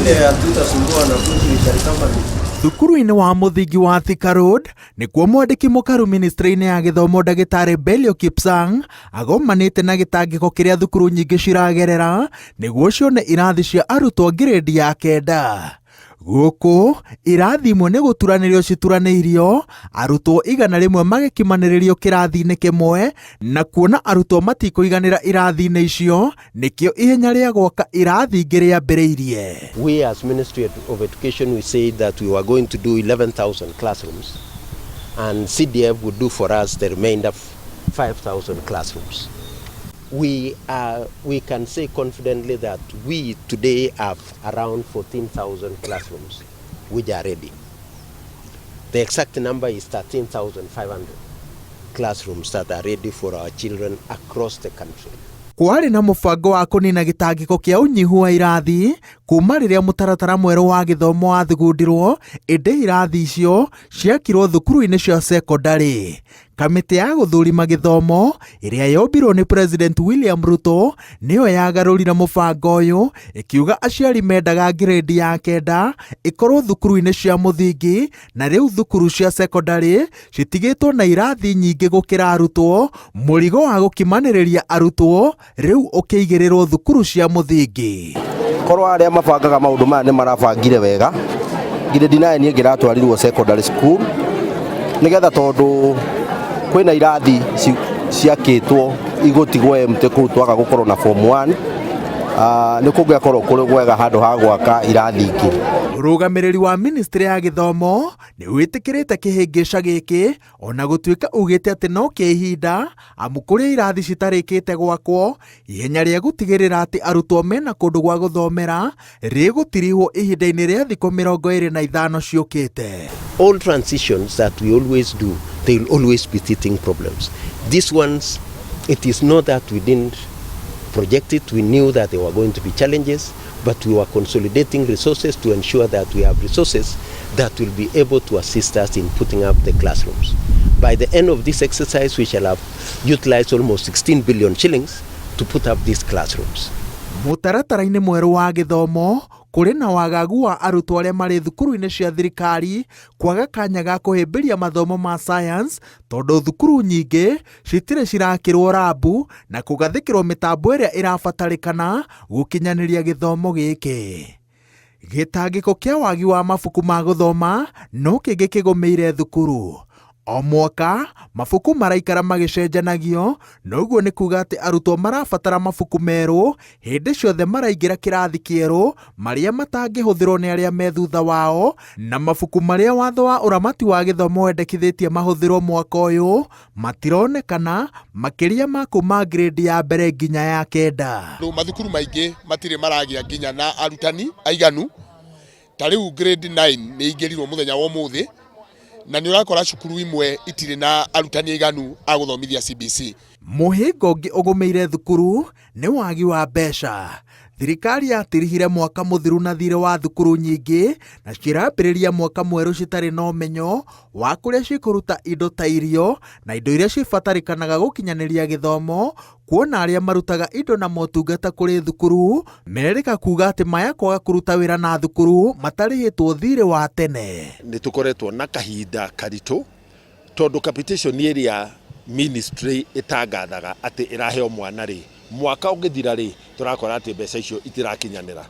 Ile hatutasumbua wanafunzi, we shall come and Thukuru-inĩ wa mũthingi wa Thika Road nĩkuo mwandĩki mũkaru ministry-inĩ ya gĩthomo ndagĩtarĩ Belio Kipsang agomanĩte na gĩtangĩko kĩrĩa thukuru nyingĩ ciragerera nĩguo cione irathi cia arutwo ngirĩndi ya 9. Gũkũ irathi imwe nĩ gũturanĩrio cituranĩirio, arutwo 100 magĩkimanĩrĩrio kĩrathi-inĩ kĩmwe, na kuona arutwo matikũiganĩra irathi-inĩ icio nĩkĩo ihenya rĩa gwaka irathi ingĩ rĩambĩrĩirie. We as Ministry of Education, we said that we were going to do 11,000 classrooms and CDF would do for us the remainder 5,000 classrooms. We can say confidently that we today have around 14,000 classrooms which are ready. The exact number is 13,500 classrooms that are ready for our children across the country. Kwarĩ na mũbango wa kũnina gĩtangĩko kĩa ũnyihu wa irathi kuma rĩrĩa mũtaratara mwerũ wa gĩthomo wathugundirwo, ĩndĩ irathi icio ciakirwo thukuru-inĩ cia cekondarĩ. Kamĩtĩ ya gũthũrima gĩthomo ĩrĩa yombirwo nĩ President William Ruto nĩyo yagarũrire mũbango ũyũ, ĩkiuga aciari mendaga ngirĩndi ya 9 ĩkorwo thukuru-inĩ cia mũthingi, na rĩu thukuru cia cekondarĩ citigĩtwo na irathi nyingĩ gũkĩra arutwo, mũrigo wa gũkimanĩrĩria arutwo rĩu ũkĩigĩrĩrwo thukuru cia mũthingi. Korwo arĩa mabangaga maũndũ maya nĩ marabangire wega, grade 9 ĩngĩratwarirwo secondary school nĩgetha, tondũ kwĩna irathi ciakĩtwo igũtigwo empty kũu twaga gũkorwo na form 1, nĩ kũngĩakorwo kũrĩ gwega handũ ha gwaka irathi ingĩ. Ũrũgamĩrĩri wa ministry ya gĩthomo nĩ wĩtĩkĩrĩte kĩhĩngĩca gĩkĩ, ona gũtuĩka ugĩte atĩ no kĩa ihinda, amu kũrĩa irathi citarĩkĩte gwakwo, ihenya rĩa gũtigĩrĩra atĩ arutwo mena kũndũ gwa gũthomera rĩgũtirihwo ihinda-inĩ rĩa thikũ 25 ciũkĩte. All transitions that we always do, they will always be teething problems. These ones, it is not that we didn't project it, we knew that there were going to be challenges, but we were consolidating resources to ensure that we have resources that will be able to assist us in putting up the classrooms. By the end of this exercise, we shall have utilized almost 16 billion shillings to put up these classrooms. Mũtaratara-inĩ mwerũ wa gĩthomo kũrĩ na wagagu wa arutwo arĩa marĩ thukuru-inĩ cia thirikari kwaga kanya ga kũhĩmbĩria mathomo ma science, tondũ thukuru nyingĩ citirĩ cirakĩrwo rabu na kũgathĩkĩrwo mĩtambo ĩrĩa ĩrabatarĩkana gũkinyanĩria gĩthomo gĩkĩ. Gĩtangĩko kĩa wagi wa mabuku ma gũthoma no kĩngĩ kĩgũmĩire thukuru. O mwaka mabuku maraikara magĩcenjanagio, noguo nĩ kuga atĩ arutwo marabatara mabuku merũ hĩndĩ ciothe maraingĩra kĩrathi kĩerũ, marĩa matangĩhũthĩrwo nĩ arĩa me thutha wao, na mabuku marĩa watho wa ũramati wa gĩthomo wendekithĩtie mahũthĩrwo mwaka ũyũ matironekana makĩria ma kuma grade ya 1 nginya ya 9. Mathukuru maingĩ matirĩ maragĩa nginya na arutani aiganu. Ta rĩu grade 9 nĩ ingĩrirwo mũthenya wa ũmũthĩ, na nĩ ũrakora cukuru imwe itirĩ na arutani aiganu a gũthomithia CBC. Mũhĩnga ũngĩ ũgũmĩire thukuru nĩ wagi wa mbeca. Thirikari yatirihire mwaka mũthiru na thirĩ wa thukuru nyingĩ, na cirambĩrĩria mwaka mwerũ citarĩ na ũmenyo wa kũrĩa cikũruta indo ta irio na indo iria cibatarĩkanaga gũkinyanĩria gĩthomo, kuona arĩa marutaga indo na motungata kũrĩ thukuru merĩka kuga atĩ maya kwaga kũruta wĩra na thukuru matarĩhĩtwo thirĩ wa tene. Nĩ tũkoretwo na kahinda karitũ, tondũ capitation ĩrĩa ministry ĩtangathaga atĩ ĩraheo mwana rĩ, mwaka ũngĩthira rĩ, tũrakora atĩ mbeca icio itirakinyanĩra.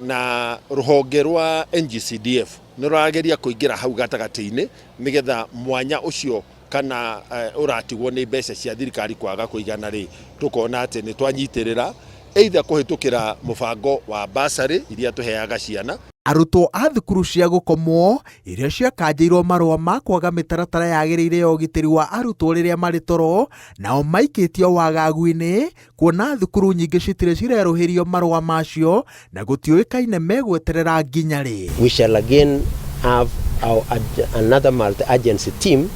Na rũhonge rwa NGCDF nĩ rũrageria kũingĩra hau gatagatĩ-inĩ nĩgetha mwanya ũcio kana ũratigwo nĩ mbeca cia thirikari kwaga kũigana rĩ, tũkona atĩ nĩ twanyitĩrĩra either kũhĩtũkĩra mũbango wa bursary iria tũheaga ciana. Arutwo a thukuru cia gũkomwo iria ciakanjĩirwo marũa ma kwaga mĩtaratara yagĩrĩire ya ũgitĩri wa arutwo rĩrĩa marĩ toro, nao maikĩtio wagagu-inĩ, kuona thukuru nyingĩ citirĩ cirerũhĩrio marũa macio na gũtiũĩkaine megweterera nginya rĩ. We shall again have our another multi-agency team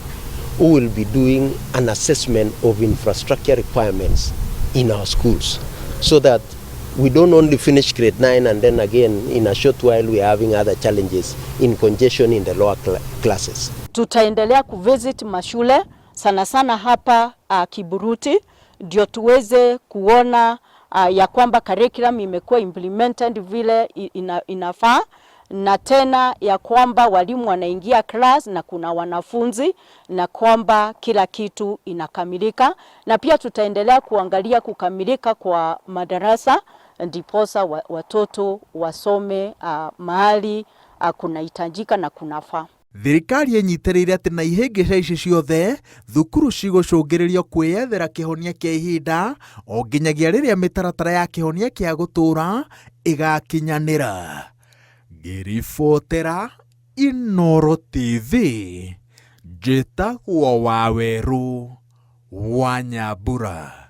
who will be doing an assessment of infrastructure requirements in our schools, so that we don't only finish grade 9 and then again in a short while we are having other challenges in congestion in the lower classes. Tutaendelea kuvisit mashule sana sana hapa Kiburuti ndio tuweze kuona ya kwamba curriculum imekuwa implemented vile inafaa na tena ya kwamba walimu wanaingia class na kuna wanafunzi na kwamba kila kitu inakamilika, na pia tutaendelea kuangalia kukamilika kwa madarasa ndiposa watoto wasome mahali kunahitajika na kunafaa. Thirikari ĩnyitĩrĩire atĩ na ihĩngĩca ici ciothe thukuru cigũcũngĩrĩrio kwĩyethera kĩhonia kĩa ihinda o nginyagia rĩrĩa mĩtaratara ya kĩhonia kĩa gũtũũra ĩgakinyanĩra. Ngĩribotera Inooro TV njĩtagwo Wawerũ wa Nyambura.